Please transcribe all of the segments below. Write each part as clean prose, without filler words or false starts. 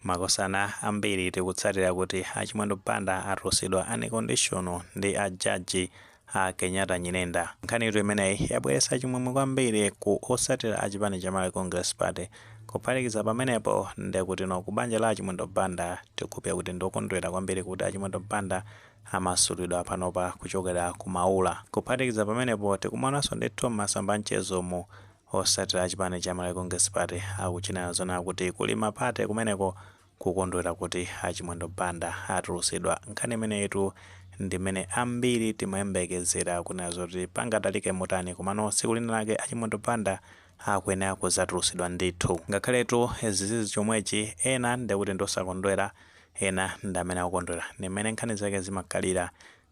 Makosana, ambiri tikutsatira kuti Achimwendo Banda atulusidwa unconditional ndi a jaji a Kenyatta Nyirenda. Nkhanitu imeneyi yabweretsa chimwemwe kwambiri ku osatira a chipani cha Malawi Congress Party. Kuphatikiza pamenepo, ndekuti no, ku banja la Achimwendo Banda tikupya kuti ndokondwera kwambiri kuti Achimwendo Banda amasulidwa panopa kuchokera ku Maula. Kuphatikiza pamenepo, tikumaonanso ndithu masamba mchezomu osatira a chipani cha Malawi Congress Party akuchinena zona kuti kuli ma party kumeneko, kukondwera kuti Achimwendo Banda atulusidwa. Nkhani imeneyitu ndimene ambiri timayembekezera kunena zoti pangatalike motani, komano tsiku lina lake Achimwendo Banda akuyenera kuzatulusidwa ndithu. Ngakhaletu zizizi chomwechi, ena ndikuti ndosakondwera, ena ndi amene akukondwera. Ndimene nkhani zake zimakhalira.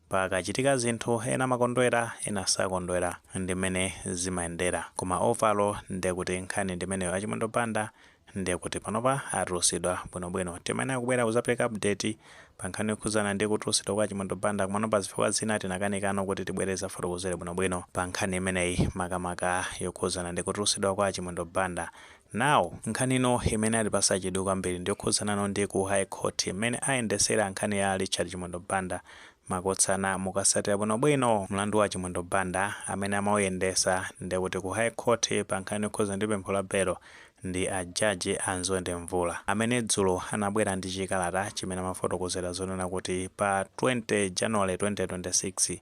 Pakachitika zinthu, ena amakondwera, ena sakondwera, ndimene zimayendera. Koma overall, ndekuti nkhani ndimeneyo, Achimwendo Banda ndekuti panopa atulusidwa bwinobwino. Timayenera kubwera kuzapereka update pa nkhani yokhuzana ndi kutulusidwa kwa Achimwendo Banda, komano pa zifukwa zina tinakanikano kuti tibwereza fotokozere bwinobwino pa nkhani imeneyi, makamaka yokhuzana ndi kutulusidwa kwa Achimwendo Banda. Now, nkhani ino imene alipasa chidwi kwambiri ndiyokhuzanano ndi ku High Court, imene ayendesera nkhani ya Richard Chimwendo Banda. Makotsana, mukasatira bwinobwino mlandu wa Chimwendo Banda, amene amauyendesa ndekuti ku High Court pa nkhani yokhuza ndi pempho la belo ndi ajaji Anzonde Mvula, amene dzulo anabwera ndi chikalata chimene amafotokozera zonena kuti pa 20 January 2026,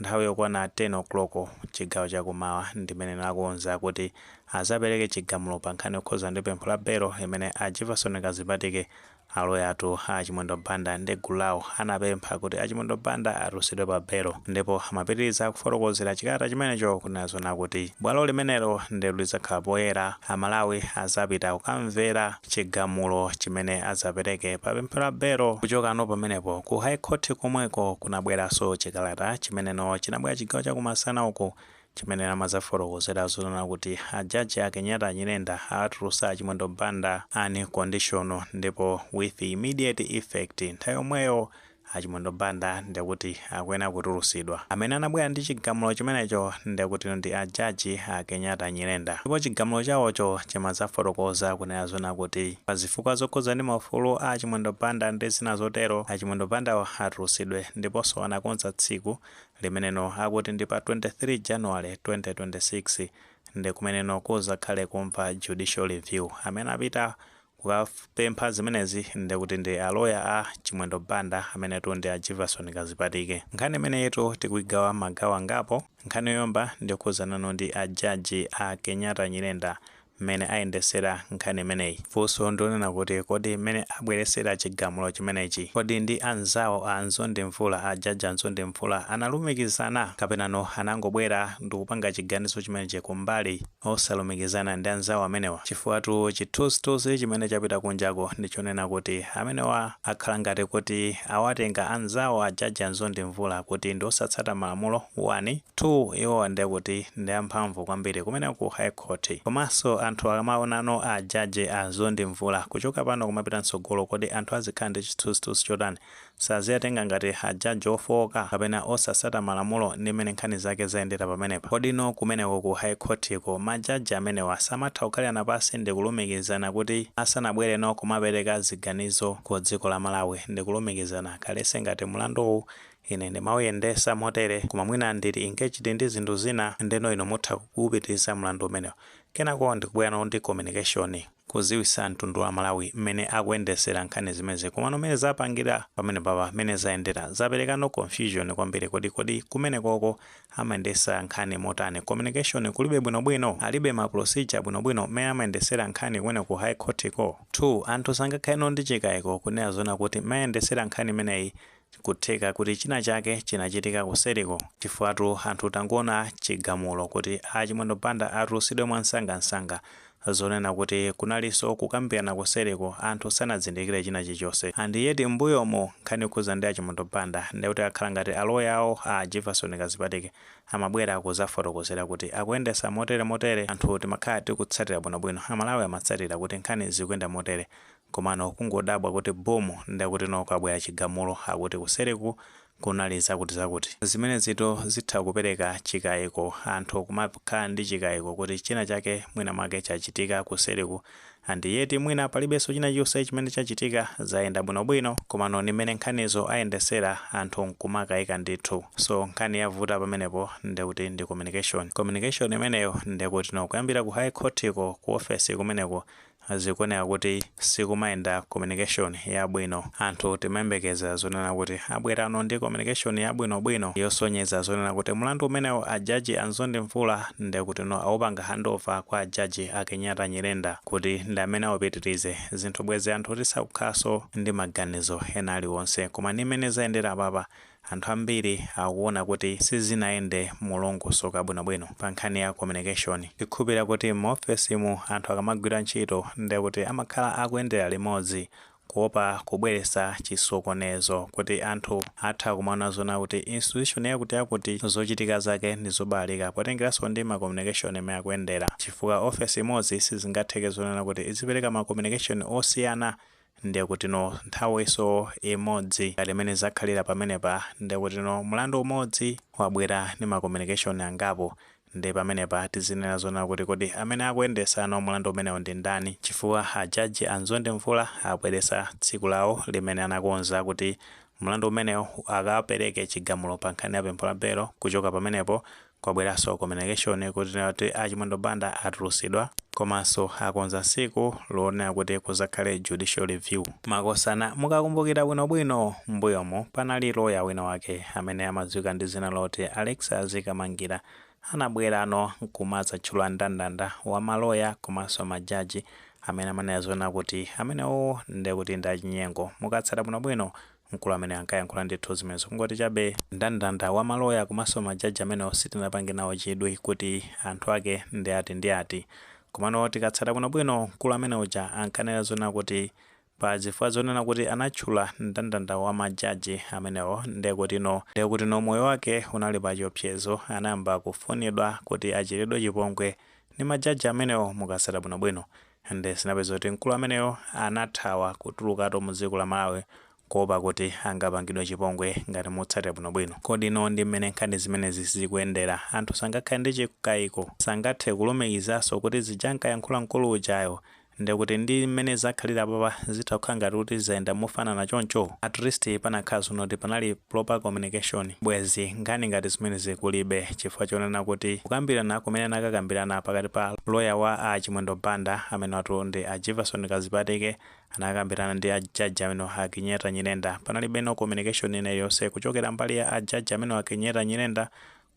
nthawi yokwana 10 o'clock chigawo chakumawa, ndimene nakonza kuti azapereke chigamulo pa nkhani yokhuza ndi pempho la belo imene a Jefferson Kazipatike, aloyatu a Chimwendo Banda, ndi gulu lawo anapempha kuti Achimwendo Banda atulusidwe pa belo. Ndipo amapitiriza kufotokozera chikalata chimenecho kunena zona kuti bwalo limenelo ndi lidzakhala poyera, Amalawi azapita kukamvera chigamulo chimene azapereke pa pempho la belo. Kuchokano pamenepo, ku High Court komweko kunabweranso chikalata chimeneno chinabwera chigawo chakumasana uku, chimene amazafotokozera zonena kuti ajaji a Kenyatta Nyirenda atulusa Achimwendo Banda unconditional ndipo with immediate effect. Nthawi yomweyo Achimwendo Banda ndikuti akuyenera kutulusidwa. Amene anabwera ndi chigamulo chimenecho ndikuti ndi ajaji a Kenyatta Nyirenda, ndipo chigamulo chawocho chimazafotokoza kunena zona kuti pa zifukwa zokhuza ndi maufulu a Achimwendo Banda ndi zina zotero, Achimwendo Bandawo atulusidwe. Ndiponso anakonza tsiku limeneno akuti ndi pa 23 January 2026, ndi kumeneno kuzakhale kumva judicial review. Amene apita kukapempha zimenezi ndikuti ndi aloya a Chimwendo Banda, amenetu ndi a Jefferson Kazipatike. Nkhani imeneyitu tikuigawa magawo angapo. Nkhani yoyamba ndikukhuzanano ndi ajaji a Kenyatta Nyirenda, mmene ayendesera nkhani imeneyi. Funso ndionena kuti kodi mmene abweresera chigamulo chimenechi, kodi ndi anzawo a Nzondi Mvula, ajaji a Nzondi Mvula, analumikizana, kapenano anangobwera ndikupanga chiganizo chimenechi kumbali osalumikizana ndi anzawo amenewa? Chifukwa chithunzithunzi chimene chapita kunjako ndichonena kuti amenewa akhala ngati kuti awatenga anzawo ajaji a Nzondi Mvula kuti ndi osatsata malamulo 1, 2, iwo ndiye kuti ndi amphamvu kwambiri kumene ku High Court. Komanso anthu akamaonano ajaji a Nzondi Mvula kuchoka pano kumapita mtsogolo, kodi anthu azikhala ndi chithunzithunzi chotani? Saziyatenga ngati ajaji ofowoka kapena osasata malamulo ndi mmene nkhani zake zayendera pamenepa? Kodino kumeneko ku High Court ko majaji amenewa samatha kukhalirana pasi ndi kulumikizana kuti asanabwereno kumapereka ziganizo ku dziko la Malawi, ndi kulumikizana kalese ngati mlanduwu ine ndimawuyendesa motere, koma mwina ndili engaged ndi zinthu zina, ndeno ino mutha kuwupitiriza mlandu umenewo? Kenako ndikubwerano ndi communication, kuziwisa mtundu wa Malawi mmene akuyendesera nkhani zimenezi. Komano mmene zapangira pamene papa, mmene zayendera, zaperekano confusion kwambiri. Kodi kumenekoko amayendesa nkhani motani? Communication kulibe bwinobwino, alibe ma procedure bwinobwino mmene amayendesera nkhani kumene ku High Court ko. 2, anthu sangakhaleno ndi chikayiko kunena zona kuti mayendesera nkhani imeneyi kutheka kuti china chake chinachitika kuseriko, chifukwa anthu tangoona chigamulo kuti Achimwendo Banda atulusidwe mwansangansanga, zonena kuti kunalinso kukambirana kuseriko, anthu sanadzindikire china chilichonse. And yet mbuyomo nkhani yokhuza ndi Achimwendo Banda ndikuti akhala ngati aloya awo a Jefferson Kazipatike amabwera kuzafotokozera kuti akuyendesa motere motere. Anthu timakhala tikutsatira bwinobwino, Amalawi amatsatira kuti nkhani zikuyenda motere. Komano kungodabwa kuti boom, ndekuti no, kwabwera chigamulo, akuti kuseriku. Kunali zakuti zakuti. Zimenezito zitha kupereka chikayiko, anthu kumakhala ndi chikayiko kuti china chake mwina mwake chachitika kuseriku, and yet mwina palibenso china chonse chimene chachitika, zayenda bwinobwino, komano ndi mmene nkhanizo ayendesera, anthu nkumakayika ndithu. So nkhani yavuta pamenepo ndekuti ndi communication. Communication imeneyo ndekuti no, kuyambira ku High Court ko, ku ofesi kumeneko, zikuoneka kuti sikumayenda communication yabwino. Anthu timayembekeza zonena kuti abwerano ndi communication yabwinobwino yosonyeza zonena kuti mlandu umenewo ajaji a Mzondi Mvula ndekuti no, awupanga handover kwa ajaji a Kenyatta Nyirenda kuti ndi amene awupitirize zinthu, bwezi anthu tisakukhalanso ndi maganizo ena aliwonse. Koma ndi mmene zayendera apapa, anthu ambiri akuona kuti sizinayende molongosoka bwinobwino pa nkhani ya communication. Tikhulupirira kuti m'ofesimu anthu akamagwira ntchito ndekuti amakhala akuyendera limodzi, kuopa kubweretsa chisokonezo, kuti anthu atha kumaona zona kuti institution yakuti yakuti zochitika zake ndi zobalalika, potengeranso ndi ma communication imene akuyendera, chifukwa ofesi imodzi sizingatheke zonena kuti izipereka ma communication osiyana, ndekuti no, nthawiso imodzi ngati imene zakhalira pamenepa. Ndekuti no, mlandu umodzi wabwera ndi ma communication angapo, ndi pamenepa tizinena zona kuti kodi amene akuyendesano mlandu umenewu ndi ndani? Chifukwa ajaji a Mzondi Mvula abweresa tsiku lawo limene anakonza kuti mlandu umenewu akapereke chigamulo pa nkhani ya pempho la belo. Kuchoka pamenepo kwabweranso communication kuti a Chimwendo Banda atulusidwa, komanso akonza tsiku lonena kuti kuzakhale judicial review. Makosana, mukakumbukira bwinobwino, mbuyomo panali loya wina wake amene amadziwika ndi dzina loti Alexious Kamangira, anabwerano nkumadzatchula mndandanda wa maloya komanso majaji amene amanena zona kuti amenewo ndekuti ndi achinyengo. Mukatsata bwinobwino, mkulu amene ankayankhula ndithu zimenezo, kungoti chabe mndandanda wa maloya komanso majaji amenewo sitinapange nawo chidwi kuti anthu ake ndi ati ndi ati. Komano tikatsata bwinobwino, mkulu amene uja ankanena zona kuti pa zifukwa zonena kuti anatchula mndandanda wa majaji amenewo, ndekuti no moyo wake unali pa chiopsezo, anayamba kufunidwa kuti achitidwe chipongwe ndi majaji amenewo. Mukatsata bwinobwino, ndi zinapeza kuti mkulu ameneyo anathawa kutulukatu mu dziko la Malawi kuopa kuti angapangidwe chipongwe. Ngati mutsatira bwinobwino, kodi ino ndi mmene nkhani zimenezi zikuyendera, anthu sangakhale ndi chikayiko, sangathe kulumikizanso kuti zija ankayankhula mkulu ujayo ndekuti ndi mmene zakhalira papa zitha kukhala ngati kuti zayenda mofanana choncho? At least panakhala zonoti panali proper communication, bwezi nkhani ngati zimenezi kulibe, chifukwa chonena kuti kukambirana kumene anakakambirana pakati pa loya wa a Chimwendo Banda amene watu ndi a Jefferson Kazipatike, anakambirana ndi ajaji amene a Kenyatta Nyirenda, panalibe no communication ina iliyonse kuchokera mbali ya ajaji amene a Kenyatta Nyirenda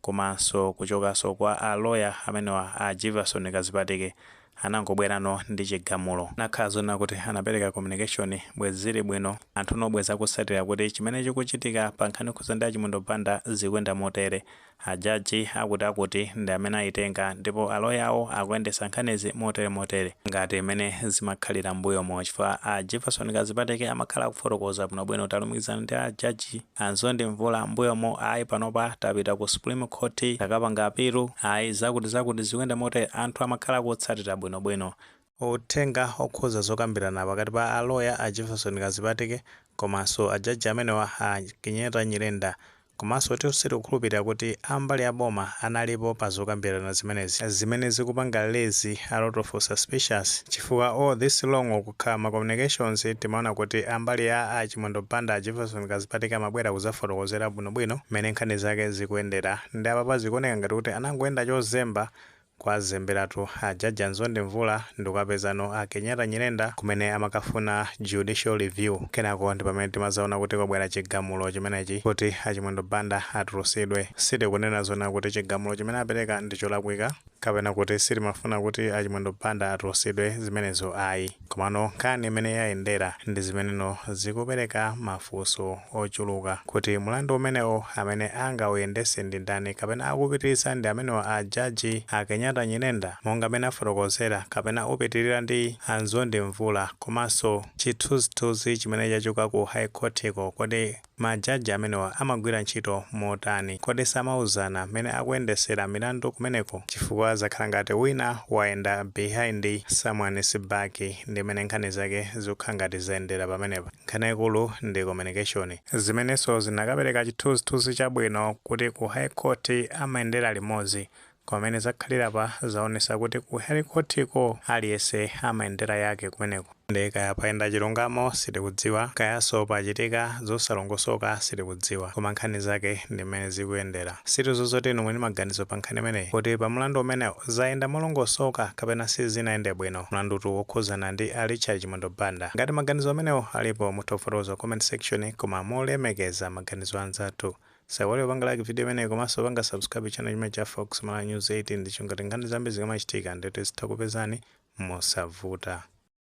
komanso kuchokanso kwa a loya amenewa a Jefferson Kazipatike. Anangobwerano ndi chigamulo. Nakhala zona kuti anapereka communication, bwezi zili bwino, anthu nobweza kusatira kuti chimene chikuchitika pa nkhani yokhuza ndi a Chimwendo Banda zikuyenda motere, ajaji akuti akuti ndi amene ayitenga ndipo aloya awo akuyendesa nkhanizi motere motere, ngati imene zimakhalira mbuyomo, chifukwa a Jefferson Kazipatike amakhala akufotokoza bwinobwino, talumikizana ndi ajaji a Mzondi Mvula mbuyomo, ayi, panopa tapita ku Supreme Court, takapanga appeal, ayi, zakuti zakuti zikuyenda motere. Anthu amakhala akutsatira bwinobwino uthenga okhuza zokambirana pakati pa aloya a Jefferson Kazipatike komanso ajaji amenewa a Kenyatta Nyirenda. Komanso tikukhulupirira kuti ambali ya boma analipo pa zokambirana zimenezi, zimene zikupanga raise a lot of suspicious, chifukwa all this long kukhala ma communications, timaona kuti ambali ya a Chimwendo Banda, a Jefferson Kazipatike, amabwera kuzafotokozera bwinobwino mmene nkhani zake zikuyendera. Ndi apapa zikuoneka ngati kuti anangoyenda chozemba, kwazemberatu ajaji a Mzondi Mvula ndikukapezano a Kenyatta Nyirenda kumene amakafuna judicial review. Kenako ndi pamene timazaona kuti kwabwera chigamulo chimenechi kuti a Chimwendo Banda atulusidwe. Sitikunena zona kuti chigamulo chimene apereka ndi cholakwika kapena kuti sitimafuna kuti a Chimwendo Banda atulusidwe, zimenezo ayi. Komano nkhani imene yayendera ndi zimeneno zikupereka mafunso ochuluka kuti mlandu umenewo amene angawuyendese ndi ndani, kapena akupitiriza ndi amenewa a jaji a Kenyatta Nyirenda monga amene afotokozera, kapena upitirira ndi a Mzondi Mvula? Komanso chithunzithunzi chimene chachoka ku High Court iko, kodi Majaji amenewa amagwira ntchito motani? Kodi samauzana mmene akuyendesera milandu kumeneko? Chifukwa zakhala ngati wina wayenda behind someone's back, ndi mmene nkhani zake zikukhala ngati zayendera pamenepa. Nkhani yaikulu ndi communication, zimenenso zinakapereka chithunzithunzi chabwino kuti ku High Court amayendera limodzi. Pamene zakhalira pa zaonesa kuti ku High Court ko aliyense amayendera yake kumeneko. Ndi kaya payenda chilungamo sitikudziwa, kayanso pachitika zosalongosoka sitikudziwa, koma nkhani zake ndi mmene zikuyendera. Situzozoti inu mwini maganizo pa nkhani imeneyi, kuti pa mlandu umenewu zayenda molongosoka kapena sizinayende bwino, mlandutu wokhuzana ndi a Richard Chimwendo Banda. Ngati maganizo amenewo alipo, mutha kufotokoza comment section, koma molemekeza maganizo anzathu. Saiwale kupanga like video imeneyi komanso panga subscribe channel chimene cha Fox Malawi News 18, ndicho ngati nkhani zambiri zikamachitika ndete zitha kupezani mosavuta.